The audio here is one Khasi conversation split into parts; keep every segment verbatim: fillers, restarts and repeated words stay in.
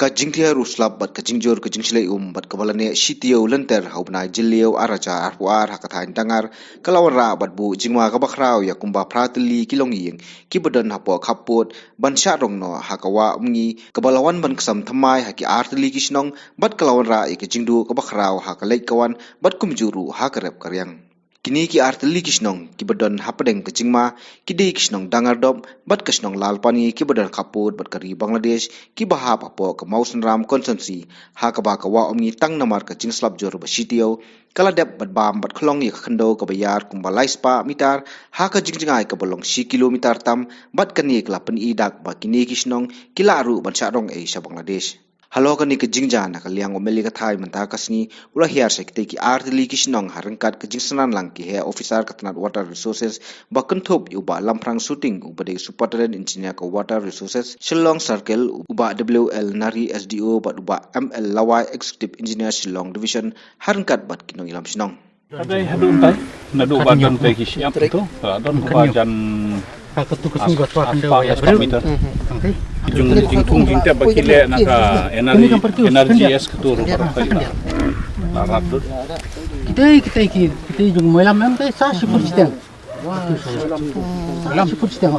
Ka jingthiar u slap bad ka jingjur ka jingshlei um bad kaba la neh shi taïew lynter ha u bnai Jylliew ar hajar arphew ar ha ka thaiñ Dangar ka la wanrah bad buh jingma kaba khraw ïa kumba phra tylli ki longïing kiba don hapoh khappud ban shah rong noh ha ka Wah Umngi kaba la wan ban ksam thymmai ha ki ar tylli ki shnong bad ka la wanrah ïa ka jingduh kaba khraw ha ka leit ka wan bad kumjuh ruh ha ka rep ka riang. Kine ki ar tylli ki shnong kiba don hapdeng ka jingma ki dei ki shnong Dangardop bad ka shnong Lalpani kiba don khappud bad ka ri Bangladesh kiba hap hapoh ka Mawsynram constituency ha kaba ka Wah Umngi tang namar ka jingslap jur ba shi taïew ka la dep bad bam bad khlong ïa ka khyndew kaba ïar kumba lai spah mitar ha ka jingjngai kaba long shi kilometer tam bad kane ka la pyni dak ba kine ki shnong ki lah ruh ban shah rong ei sha Bangladesh. Halor kane ka jingjia na ka liang u M L A ka thaiñ mynta ka sngi u la hiar sha kitei ki ar tylli ki shnong ha ryngkat ka jingsynran lang ki heh officer ka tnat Water Resources ba kynthup ïa u Bah Lamphrang Suting uba dei Superintendent Engineer ka Water Resources Shillong Circle, u Bah W L Nari S D O bad u Bah M L Lawai Executive Engineer Shillong Division ha ryngkat bad ki nongïalam shnong. Ka dei haduh mynta, naduh ba don te ki shyiap tu, ka don ba jan ka tu ka sung ba twa khyndew ba ya briew. Jung jing thung jing tep ba ki leh na ka energy, energy S ka tu ru ka rap. Kita kita ki kita jung mailam em te sa sipur siteng. Mailam sipur siteng.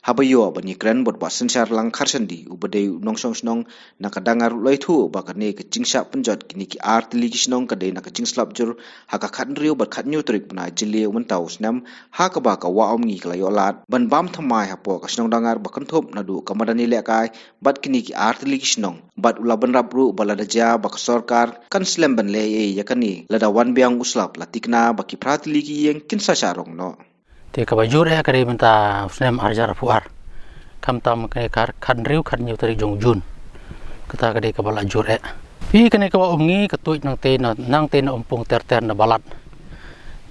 Haba ïoh ban ïakren bad Bah Synshar Langkharsandi uba dei u nongshong shnong na ka Dangar u la ïathuh ba kane ka jingshah pynjot kine ki ar tylli ki shnong ka dei na ka jingslap jur ha ka khathynriew bad khathynñiew tarik bnai Jylliew mynta u snem ha kaba ka Wah Umngi ka la ïoh lad ban bam thymmai hapoh ka shnong Dangar ba kynthup naduh ka madan ïalehkai bad kine ki ar tylli ki shnong bad u la bynrap ruh ba lada jia ba ka sorkar kan slem ban leh ei ïa kane lada wan biang u slap la thikna ba ki phra tylli ki ïing kin sa shah rong noh. Te kaba jur eh ka dei mynta u snem ar hajar arphew ar. Khamtam kane ka khathynriew khathynñiew tarik jong u June. Kata ka dei kaba la jur eh. Phi kane ka Wah Umngi ka tuid nangtei na nangtei na Umpung ter ter na Balat.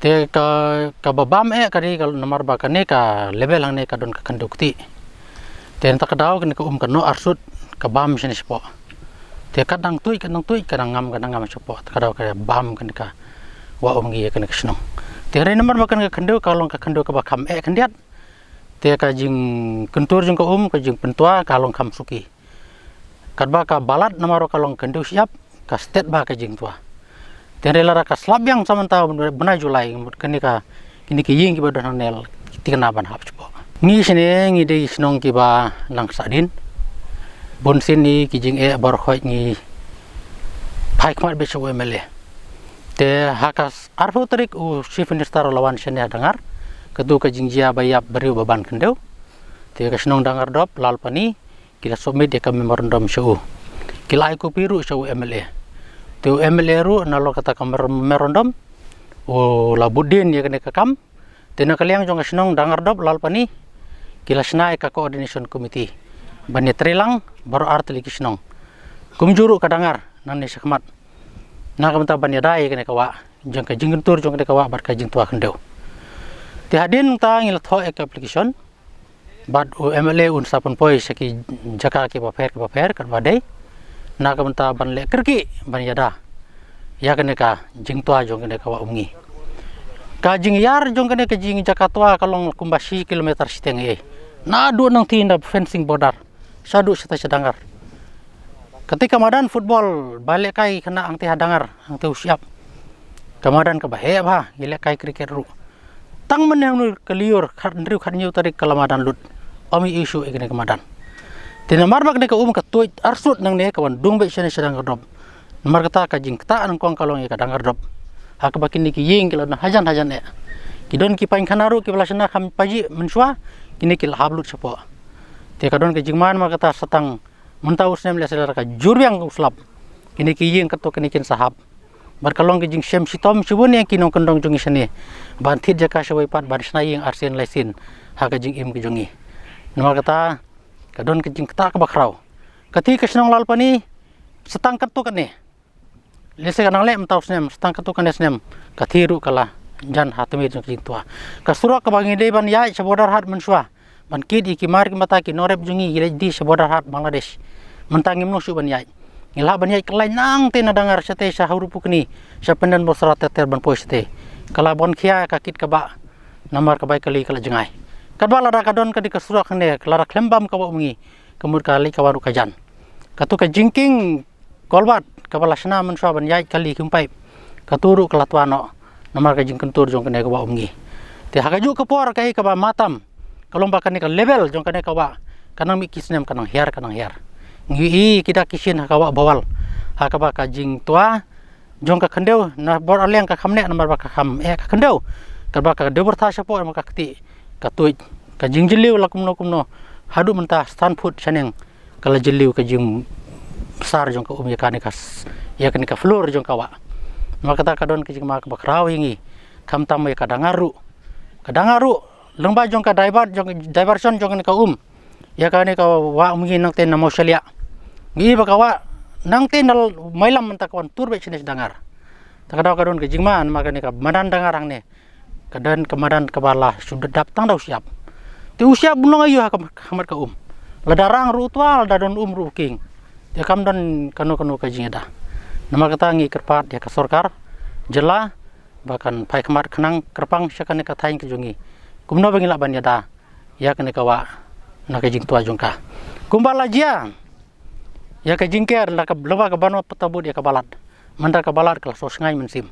Te ka kaba bam eh ka dei ka namar ba kane ka level hangne ka don ka khyndew kti. Te nangta ka daw kane ka um ka noh arsut ka bam shane shapoh. Te ka dang tuid ka dang tuid ka dang ngam ka dang ngam shapoh. Te ka daw ka bam kane ka Wah Umngi ïa kane ka shnong. Te hynrei namar ba kane ka khyndew ka long ka khyndew kaba kham eh khyndiat. Te ka jingkyntur jong ka um ka jingpyntwa ka long kham suki. Katba ka Balat namar ka long khyndew shyiap ka stet ba ka jingtwa. Te hynrei lada ka slap biang sa mynta bnai July mut kane ka kine ki ïing kiba don hangne ki thikna ban hap shapoh. Ngi shane ngi dei shnong kiba nang sahdien. Bun sien ngi ki jingeh baroh khoit ngi phai khmat beit sha u M L A. Te ha ka arphew tarik u Chief Minister u la wan shane ha Dangar. Katu ka jingjia ba ïap briew ba ban khyndew. Te ka shnong Dangardop, Lalpani ki la submit ïa ka memorandum sha u. Ki la ai copy ruh sha u M L A. Te u M L A ruh nalor kata ka mer- memorandum u la bud dien ïa kane ka kam. Te na ka liang jong ka shnong Dangardop Lalpani ki la shna ïa ka coordination committee ban ïatreilang baroh artylli ki shnong. Kumjuh ruh ka Dangar nangne shakhmat. Na ka bynta ban ïada ïa kane ka wah jong ka jingkyntur jong kane ka wah bad ka jingtwa khyndew. Te hadien nangta ngi la thoh ïa ka application bad u M L A un sa pynpoi sha ki jaka kiba pher kiba pher katba dei na ka bynta ban leh kyrkieh ban ïada ïa kane ka jingtwa jong kane ka Wah Umngi. Ka jingïar jong kane ka jingjaka twa ka long kumba shi kilometer shiteng ei. Naduh nangtei na fencing border shaduh shata sha Dangar. Kata ka madan football ba lehkai kane hangtei ha Dangar hangtei u shyiap. Ka madan kaba heh bha ngi lehkai cricket ruh. Tang mynne hangno ka lyiur khathynriew khathynñiew tarik ka la madan lut. Ym ïohi shuh ïa kane ka madan. Te namar ba kane ka um ka tuid arsut nangne ka wan dung beit shane sha Dangardop. Namar kata ka jingktah nyngkong ka long ïa ka Dangardop. Ha kaba kine ki ïing ki la don hajan hajan eh. Ki don ki painkhana ruh kiba la shna kham pajih mynshuwa kine ki la hap lut shapoh. Te ka don ka jingma namar kata sa tang mynta u snem lehse lada ka jur biang u slap. Kine ki ïing katto katne kin sa hap. Bad ka long ka jingshem shitom shibun ïa ki nongkyndong jong ngi shane ban thied jaka shawei pat ban shna ïing arsien laisien ha ka jingim ka jong ngi. Namar kata ka don ka jingktah kaba khraw. Kata ka shnong Lalpani sa tang katto katne. Lehse ka nang leh mynta u snem sa tang katto katne snem ka thie ruh ka la jan ha tmier jong ka jingtwa. Ka surok kaba ngi dei ban ïaid sha border hat mynshuwa ban kit ïa ki mar ki mata ki nongrep jong ngi ki leit die sha border hat Bangladesh. Mynta ngim nang shuh ban ïaid. Ngi lah ban ïaid kyllaiñ nangtei na Dangar shatei sha Hurupukni sha Pyndenbosra ter ter ban poi shatei. Ka la bun khia ka kit kaba namar ka bai kali ka la jngai. Katba lada ka don ka dei ka surok hangne lada khlem bam ka Wah Umngi. ka mut ka leit ka wan ruh ka jan. Katu ka jingkieng culvert kaba la shna mynshuwa ban ïaid kali kum paip, katu ruh ka la twa noh namar ka jingkyntur jong kane ka wah Umngi. Te ha kajuh ka por kaei kaba matam ka long ba kane ka level jong kane ka wah ka nang mih ki snem ka nang hiar, ka nang hiar. Ngi ïohi ki dak ki shin ha ka wah Bhowal ha kaba ka jingtwa jong ka khyndew na bor Arliang ka kham neh namar ba ka kham eh ka khyndew. Kaba ka dewbyrtha shapoh namar ka kti ka tuid ka jingjylliew la kumno kumno haduh mynta san phut shaneng ka la jylliew ka jingbsar jong ka um ïa kane ka s-, ïa kane ka floor jong ka wah. Namar kata ka don ka jingma kaba khraw ïa ngi, khamtam ïa ka dangar ruh. Ka dangar ruh lyngba jong ka divert, jong diversion jong kane ka um ïa kane ka wah Umngi nangta na Mawshaliah. Ngi ba ka wah nangta na Mailam mynta ka wan tur beit shane sha dangar. Ta ka daw ka don ka jingma namar kane ka madan dangar hangne ka don ka madan kaba la shu dap tang da u shyiap. Te u shyiap u long aïu ha ka, ha khmat ka um? Lada rang ruh u twa, lada don um ruh u kieng. Te kam don kano kano ka jingïada. Namar kata ngi kyrpad ïa ka sorkar jylla ba kan phai khmat khnang kyrpang sha kane ka thaiñ ka jong ngi kumno ba ngi lah ban ïada ïa kane ka wah na ka jingtwa jong ka. Kumba la jia ïa ka jingker la ka, lyngba ka ban pata bud ïa ka balat. Mynta ka balat ka la shu sngain mynsiem.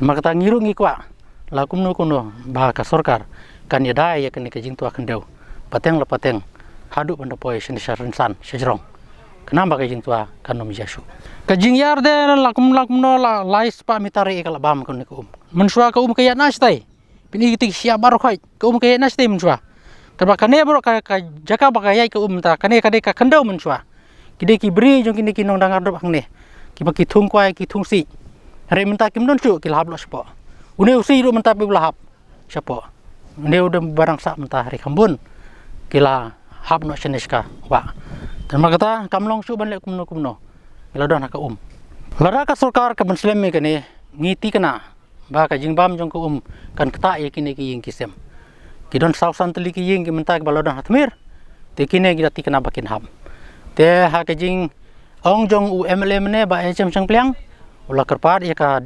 Namar kata ngi ruh ngi kwah la kumno kumno ba ka sorkar kan ïada ïa kane ka jingtwa khyndew pateng la pateng haduh ban da poi shane sha rynsan sha jrong. Khnang ba ka jingtwa kan ym jia shuh. Ka jingïar de la kum, la kumno la lai spah mitar ïa ka la bam kane ka um. Mynshuwa ka um ka ïaid na shatai. Phin i kiti ki shyiap baroh khoit ka um ka ïaid na shatai mynshuwa. Kaba kane baroh ka, ka jaka ba ka ïaid ka um mynta kane ka dei ka khyndew mynshuwa. Ki dei ki briew jong kine ki nong dangar dop hangne kiba ki thung kwai ki thung sih. Hynrei mynta kim don shuh ki la hap noh shapoh. Une u sih ruh mynta phi u la hap shapoh. Une u dang ba dang sah mynta hynrei kham bun ki la hap noh shane sha ka wah. Te namar kata kam long shuh ban leh kumno kumno. Ki la don ha ka um. Lada ka sorkar ka ban slem ïa kane ngi thikna ba ka jingbam jong ka um kan ktah ïa kine ki ïing ki sem. Ki don saw san tylli ki ïing ki mynta kiba la don ha tmier. Te kine ki da thikna ba kin hap. Te ha ka jingong jong u M L A mynne Bah H M Shangpliang u la kyrpad ïa ka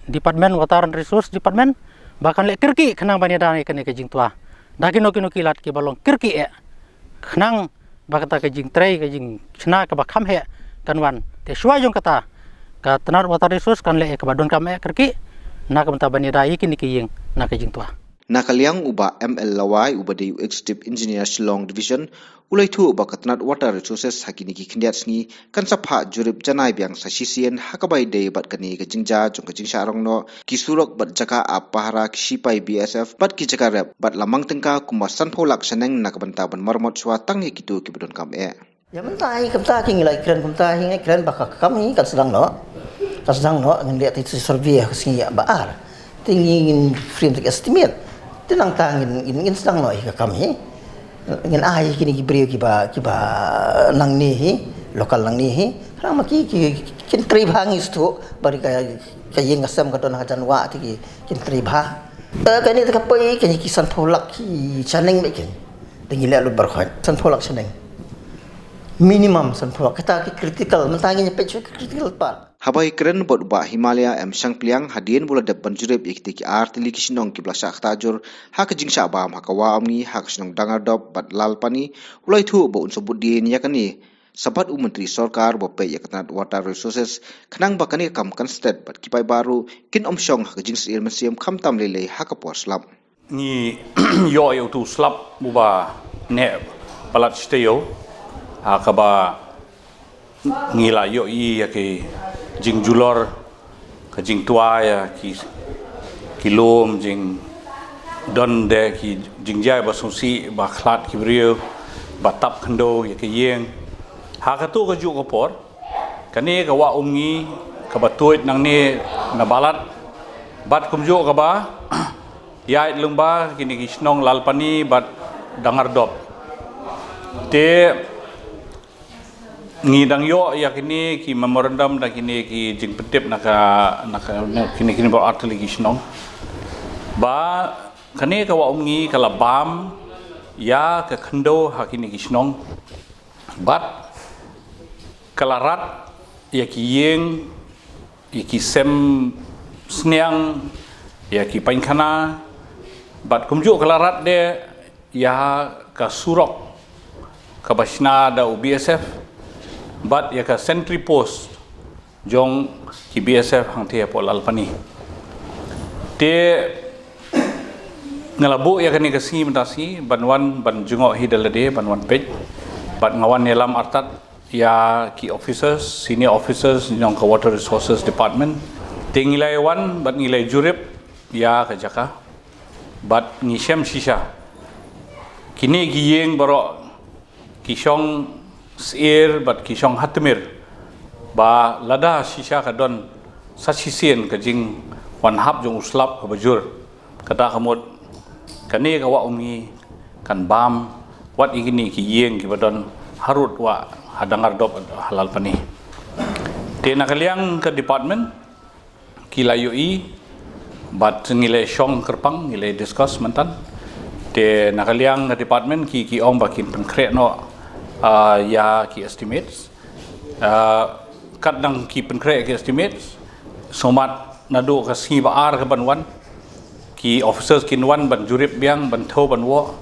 Department Water and Resource Department ba kan leh kyrkieh khnang ban ïada ïa kane ka jingtwa da kino kino ki lad kiba long kyrkieh eh khnang ba kata ka jingtrei ka jingshna kaba kham heh kan wan. Te shuwa jong kata ka tnat Water Resource kan leh ïa kaba donkam eh kyrkieh na ka bynta ban ïada ïa kine ki ïing na ka jingtwa. Na ka liang u Bah M L Lawai uba dei u Executive Engineer Shillong Division u la ïathuh ba ka tnat Water Resources ha kine ki khyndiat sngi kan sa phah jurip janai biang sa shisien ha kaba ïadei bad kane ka jingjia jong ka jingshah rong noh ki surok bad jaka ap pahara ki shipai B S F bad ki jaka rep bad la mang tyngka kumba sanphew lak shaneng na ka bynta ban maramot shuwa tang ïa kito kiba donkam eh. Ïa mynta hi kumta ki ngi la kren kumta hi ngi kren ba ka kam hi kan sdang noh. Kan sdang noh ngin leh te survey ha ka sngi ba ar. Te ngi ngin frame te estimate. Te nangta ngin, ngin, ngin sdang noh hi ka kam hi. Ngin ai kine ki briew kiba, kiba nangne hi, local nangne hi. Khnang ma ki, ki, kin trei bha ngi sdang, ba ri ka, ka ïing ka sem ka don ha jan wah te ki, kin trei bha. Eh, kane te ka poi, kane ki sanphew lak ki shaneng beit kane. Te ngi leh lut baroh khoit, sanphew lak shaneng. Minimum sanphew lak, kata ki critical, mynta ngi peit shuh ki critical part. Haba ïakren bad u Bah Himalaya M Shangpliang hadien ba u la dep ban jurip ïa kita ki ar tylli ki shnong kiba la shah ktah jur ha ka jingshah bam ha ka wah Umngi ha ka shnong Dangardop bad Lalpani, u la ïathuh ba un sa bud dien ïa kane sa bad u Myntri Sorkar uba peit ïa ka tnat Water Resources khnang ba kane ka kam kan stet bad ki paidbah ruh kin ym shong ha ka jingsyier mynsiem khamtam lei lei ha ka por slap. Ngi ïoh ïa utu u slap uba neh palat shi taïew, ha kaba ngi la ïohi ïa ki jingjulor, ka jingtwa ïa ki, ki lum, jingdon de ki jingjia ba sngewsih, ba khlad ki briew, ba tap khyndew ïa ki ïing. Ha katu kajuh ka por kane ka wah Umngi kaba tuid nangne na balat bad kumjuh kaba ïaid lyngba kine ki shnong Lalpani bad Dangardop. Te ngi dang ïoh ïa kine ki memorandum da kine ki jingpyntip na ka, na ka, na kine, kine ba ar tylli ki shnong. Ba kane ka wah Umngi ka la bam ïa ka khyndew ha kine ki shnong. Bad ka la rat ïa ki ïing, ïa ki sem sniang, ïa ki painkhana, bad kumjuh ka la rat de ïa ka surok, kaba shna da u B S F bad ïa ka sentry post jong ki B S F hangtei hapoh Lalpani. Te nga la buh ïa kane ka sngi mynta sngi ban wan ban jngoh hi da lade ban wan peit bad nga wan ïalam artat ïa ki officers, senior officers jong ka Water Resources Department. Te ngi la wan bad ngi la jurip ïa ka jaka bad ngi shem shisha kine ki ïing baroh ki shong syiar bad ki shong ha tmier, ba lada shisha ka don sa shisien ka jingwan hap jong u slap kaba jur, kata ka mut kane ka Wah Umngi kan bam wat ïa kine ki ïing kiba don harud Wah Hadang Ardop ha Lalpani. Te na ka liang ka department ki la ïohi bad ngi la shong kyrpang, ngi la discuss mynta. Te na ka liang ka department ki, ki ong ba kin pynkhreh noh, ah, ïa ki estimates. Ah, katba ki pynkhreh ki estimates, sngewmat naduh ka sngi ba ar ka ban wan, ki officers kin wan ban jurip biang, ban thew, ban wad.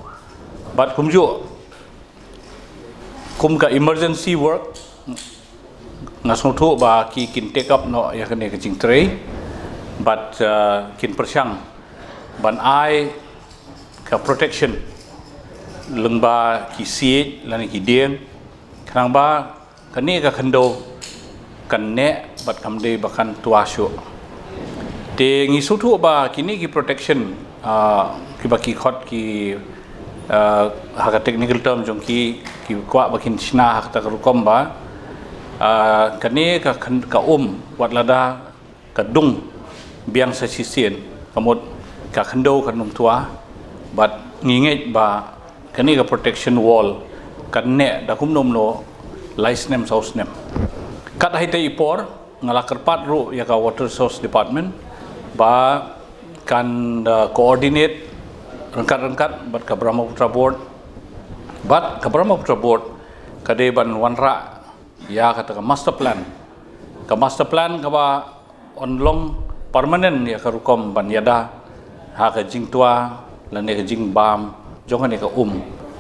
Bad kumjuh kum ka emergency work, nga sngewthuh ba ki kin take up noh ïa kane ka jingtrei bad, uh, kin pyrshang ban ai ka protection lyngba ki siej lane ki dieng, khnang ba kane ka khyndew kan neh bad kam dei ba kan twa shuh. Te ngi sngewthuh ba kine ki protection, ah, kiba ki khot ki, ah, ha ka technical term jong ki, ki kwah ba kin shna ha kata ka rukom ba, ah, kane ka khyn-, ka um wat lada ka dung biang sa shisien, ka mut ka khyndew kan ym twa, bad ngi ngeit ba kane ka protection wall kan neh da kumno kumno lai snem saw snem. Kat ha itei i por nga la kyrpad ruh ïa ka Water Resource Department ba kan, uh, coordinate ryngkat-ryngkat bad ka Brahmaputra Board, bad ka Brahmaputra Board ka dei ban wanrah ïa kata ka master plan. Ka master plan kaba yn long permanent ïa ka rukom ban ïada ha ka jingtwa lane ka jingbam jong kane ka um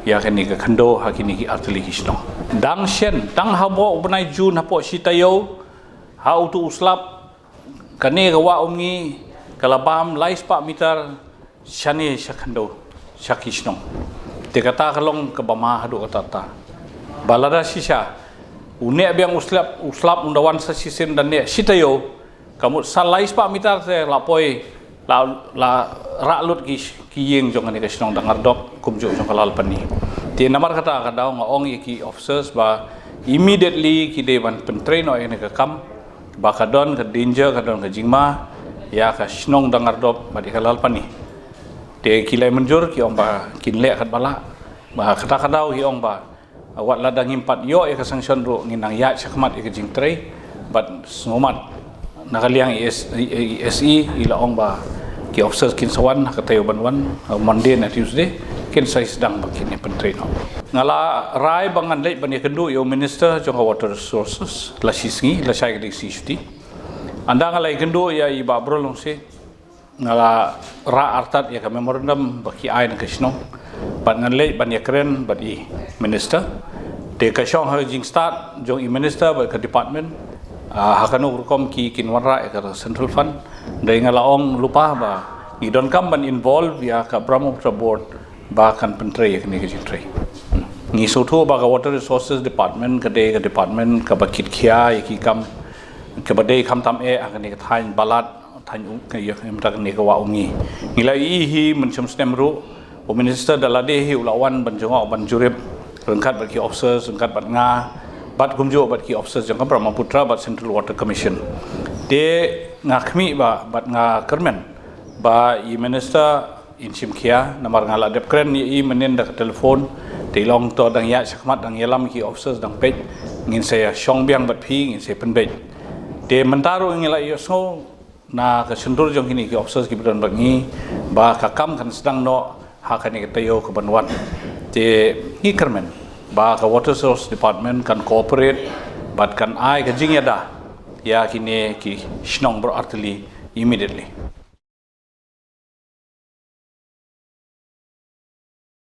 ïa kane ka khyndew ha kine ki artylli ki shnong. Dang shen, tang hapoh u bnai June hapoh shi taïew, ha uto u slap, kane ka Wah Umngi ka la bam lai spah meter shane sha khyndew, sha ki shnong. Te kata ka long kaba ma haduh katta katta. Ba lada shisha u neh biang u slap, u slap un da wan sa shisien da neh shi taïew, ka mut sa lai spah meter te la poi, la, la rah lut ki, ki ïing jong kane ka shnong Dang Ardop kumjuh jong ka Lalpani. Te namar kata ka daw nga ong ïa ki officers ba immediately ki dei ban pyntrei noh ïa kane ka kam, ba ka don ka danger, ka don ka jingma ïa ka shnong Dang Ardop bad ïa ka Lalpani. Te ki la mynjur, ki ong ba kin leh katba lah. Ba kata ka daw ki ong ba wat lada ngim pat ïoh ïa ka sanction ruh ngin nang ïaid shakhmat ïa ka jingtrei. Bad sngewmat na ka liang i S-, i, i S E i la ong ba ki officers kin sa wan ha ka taïew ban wan, ha Monday ne Tuesday, kin sa sdang ba kin ïa pyntrei noh. Nga la rai ba ngan leit ban ïakynduh ïa u minister jong ka Water Resources la shi sngi, lashai ka dei ka sngi shuti. Ynda nga la ïakynduh ïa i Bah Brolong Singh, nga la rah artat ïa ka memorandum ba ki ai na ka shnong. Bad ngan leit ban ïakren bad i minister. Te ka shong ha ka jingstad jong i minister bad ka department, ah, ha kano rukom ki kin wanrah ïa ka central fund. Dei nga la ong lypa ba ngi donkam ban involve ïa ka Brahmaputra Board ba kan pyntrei ïa kane ka jingtrei. Ngi sngewthuh ba ka Water Resources Department ka dei ka department kaba kitkhia ïa ki kam kaba dei khamtam eh ha kane ka thaiñ Balat, thaiñ U-, ka ïa, ïa mynta kane ka Wah Umngi. Ngi la ïohi hi mynshem snem ruh u minister da lade hi u la wan ban jngoh ban jurip ryngkat bad ki officers, ryngkat bad nga, bad kumjuh bad ki officers jong ka Brahmaputra bad Central Water Commission. Te nga khmih ba, bad nga kyrmen ba i minister in shim khia, namar nga la dep kren ïa i mynnin da ka telephone. Te i la ong to dang ïaid shakhmat, dang ïalam ki officers, dang peit, ngin sa ïa shong biang bad phi, ngin sa ïa pynbeit. Te mynta ruh ngi la ïohsngew na ka shyntur jong kine ki officers kiba don bad ngi ba ka kam kan sdang noh ha kane ka taïew ka ban wan. Te ngi kyrmen ba ka Water Resource Department kan cooperate bad kan ai ka jingïada ïa kine ki shnong baroh artylli immediately.